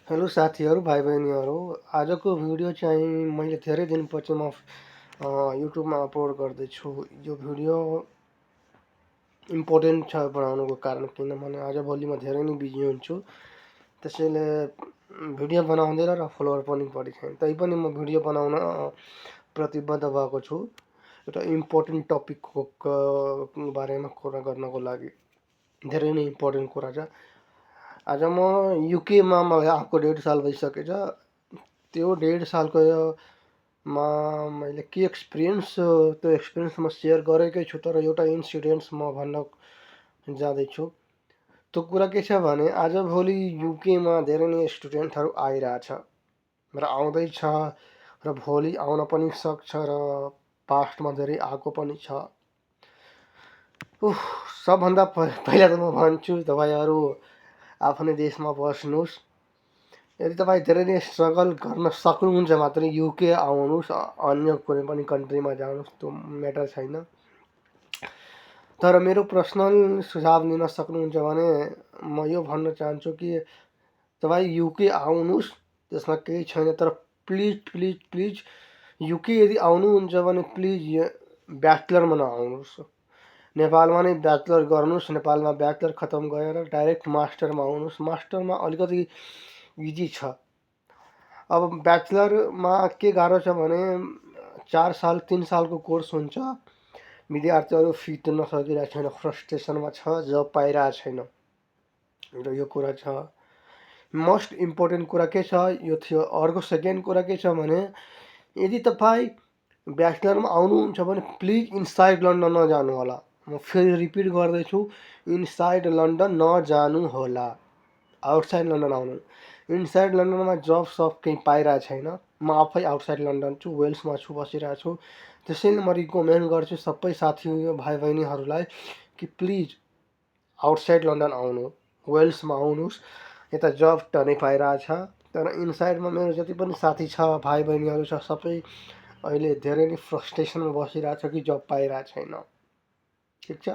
Hello साथीहरू भाइ बहिनीहरू, आजको भिडियो चाहिँ मैले धेरै दिनपछि म युट्युबमा अपलोड गर्दैछु। यो भिडियो इम्पोर्टेन्ट छ बनाउनुको कारण, किनभने आजभोलि म धेरै नै बिजी हुन्छु, त्यसैले भिडियो बनाउँदैन र फलोवर पनि बढी छैन। तैपनि म भिडियो बनाउन प्रतिबद्ध भएको छु, एउटा इम्पोर्टेन्ट टपिकको बारेमा कुरा गर्नको लागि। धेरै नै इम्पोर्टेन्ट कुरा छ। आज म युकेमा मलाई आएको 1.5 साल भइसकेछ। त्यो 1.5 सालको मा मैले के एक्सपिरियन्स त्यो एक्सपिरियन्स म सेयर गरेकै छु, तर एउटा इन्सिडेन्ट्स म भन्न जाँदैछु। त्यो कुरा के छ भने, आजभोलि युकेमा धेरै नै स्टुडेन्टहरू आइरहेछ र आउँदैछ र भोलि आउन पनि सक्छ र पास्टमा धेरै आएको पनि छ। सबभन्दा पहिला त म भन्छु, तपाईँहरू आफ्नै देशमा बस्नुहोस्। यदि तपाईँ धेरै नै स्ट्रगल गर्न सक्नुहुन्छ मात्रै युके आउनुहोस्, अन्य कुनै पनि कन्ट्रीमा जानुहोस्, त्यो म्याटर छैन। तर मेरो पर्सनल सुझाव लिन सक्नुहुन्छ भने म यो भन्न चाहन्छु कि तपाईँ युके आउनुहोस्, त्यसमा केही छैन। तर प्लिज प्लिज प्लिज युके यदि आउनुहुन्छ भने प्लिज ब्याचलरमा नआउनुहोस्। नेपालमा नै ब्याचलर गर्नुहोस्। नेपालमा ब्याचलर खत्तम गरेर डाइरेक्ट मास्टरमा आउनुहोस्। मास्टरमा अलिकति इजी छ। अब ब्याचलरमा के गाह्रो छ भने 4 साल 3 सालको कोर्स हुन्छ। विद्यार्थीहरू फी तिर्न सकिरहेको छैन, फ्रस्ट्रेसनमा छ, जब पाइरहेको छैन र यो कुरा छ। मोस्ट इम्पोर्टेन्ट कुरा के छ, यो थियो। अर्को सेकेन्ड कुरा के छ भने, यदि तपाईँ ब्याचलरमा आउनुहुन्छ भने प्लिज इनसाइड लन्डन नजानु होला। म फेरि रिपिट गर्दैछु, इनसाइड लन्डन नजानु होला, आउटसाइड लन्डन आउनु। इनसाइड लन्डनमा जब सब केही पाइरहेको छैन। म आफै आउटसाइड लन्डन छु, वेल्समा छु, बसिरहेको छु। त्यसैले म रिकमेन्ड गर्छु सबै साथी भाइ बहिनीहरूलाई कि प्लिज आउटसाइड लन्डन आउनु, वेल्समा आउनुहोस्। यता जब टनै पाइरहेछ, तर इनसाइडमा मेरो जति पनि साथी छ, भाइ बहिनीहरू छ, सबै अहिले धेरै नै फ्रस्ट्रेसनमा बसिरहेछ कि जब पाइरहेको छैन। ठिक छ।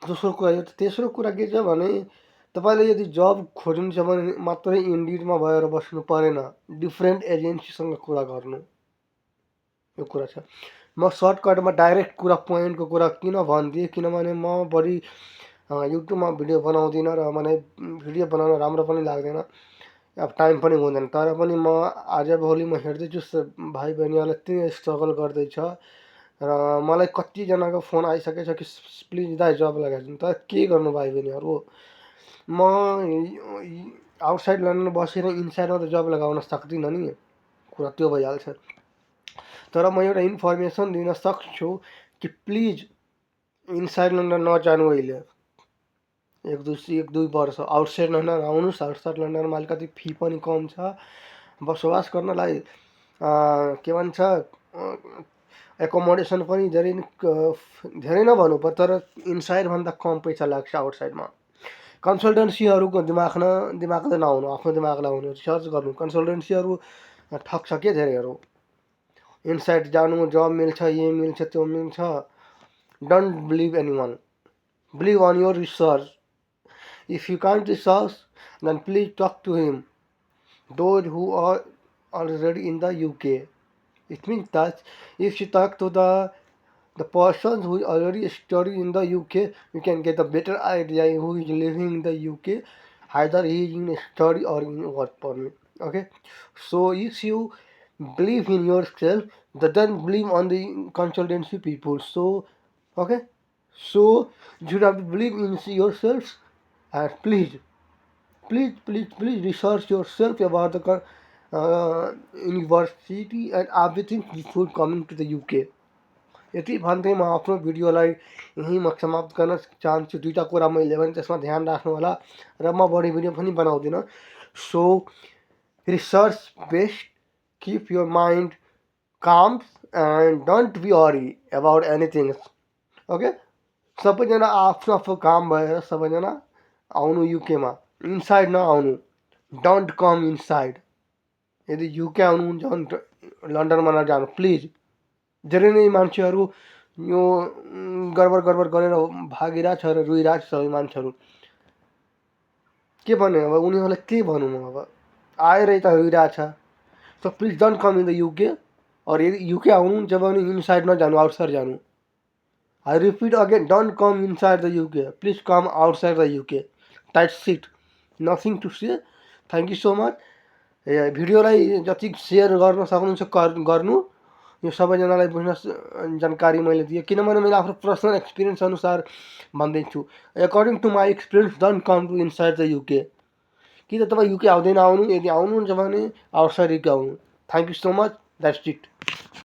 दोस्रो कुरा यो। तेस्रो कुरा के छ भने, तपाईँले यदि जब खोज्नुहुन्छ भने मात्रै इन्डिडमा भएर बस्नु परेन, डिफ्रेन्ट एजेन्सीसँग कुरा गर्नु, यो कुरा छ। म सर्टकटमा डाइरेक्ट कुरा पोइन्टको कुरा किन भनिदिएँ, किनभने म बढी युट्युबमा भिडियो बनाउँदिनँ र मलाई भिडियो बनाउन राम्रो पनि लाग्दैन, अब टाइम पनि हुँदैन। तर पनि म आजभोलि म हेर्दैछु भाइ बहिनीहरूले यति स्ट्रगल गर्दैछ र मलाई कतिजनाको फोन आइसकेछ कि प्लिज दाइ जब लगाइदिनु। तर के गर्नु भाइ बहिनीहरू, म आउटसाइड लन्डन बसेर इनसाइडमा त जब लगाउन सक्दिनँ नि, कुरा त्यो भइहाल्छ। तर म एउटा इन्फर्मेसन दिन सक्छु कि प्लिज इनसाइड लन्डन नजानु। अहिले 1-2 वर्ष आउटसाइड लन्डन आउनुहोस्। आउटसाइड लन्डनमा अलिकति फी पनि कम छ, बसोबास गर्नलाई के भन्छ, एकोमोडेसन पनि धेरै नभनौँ पर्यो, तर इनसाइडभन्दा कम पैसा लाग्छ आउटसाइडमा। कन्सल्टेन्सीहरूको दिमाग नआउनु, आफ्नो दिमाग लगाउनु, रिसर्च गर्नु। कन्सल्टेन्सीहरू ठग्छ के धेरैहरू। इनसाइड जानु, जब मिल्छ, ये मिल्छ, त्यो मिल्छ। Don't believe anyone, believe on your research. If you can't research, then please talk to him, those who are already in the UK. It means that if you talk to the person who already studied in the UK, you can get a better idea who is living in the UK, either he is in study or in work permit. Okay, so if you believe in yourself, then believe on the consultancy people. So okay, so you have to believe in yourselves, and please research yourself about the university and everything before coming to the UK. यति भन्दै म आफ्नो भिडियोलाई यहीँ म समाप्त गर्न चाहन्छु। दुईवटा कुरा मैले भने त्यसमा ध्यान राख्नु होला र म बढी भिडियो पनि बनाउँदिनँ। So research best, keep your mind calm and don't be worry about anything. Okay, सबैजना आफ्नो आफ्नो काम भएर सबैजना आउनु युकेमा, इनसाइड नआउनु। Don't come inside. यदि युके आउनुहुन्छ भने लन्डनमा नजानु प्लिज। धेरै नै मान्छेहरू यो गडबड गरेर भागिरहेछ र रोइरहेछ सबै मान्छेहरू। के भन्ने अब, उनीहरूलाई के भनौँ अब। आएर यता होइरहेछ। So please don't come in the UK. और यदि युके आउनुहुन्छ भने इनसाइड नजानु, आउटसाइड जानु। I repeat again, don't come inside the UK, please come outside the UK. That's it, nothing to say. Thank you so much. भिडियोलाई जति share गर्न सक्नुहुन्छ गर्नु। यो सबैजनालाई बुझ्न जानकारी मैले दिएँ, किनभने मैले आफ्नो पर्सनल एक्सपिरियन्स अनुसार भन्दैछु। According to my experience, don't come to inside the UK. कि त तपाईँ युके आउँदैन आउनु, यदि आउनुहुन्छ भने आउटसाइड युके आउनु। Thank you so much, that's it.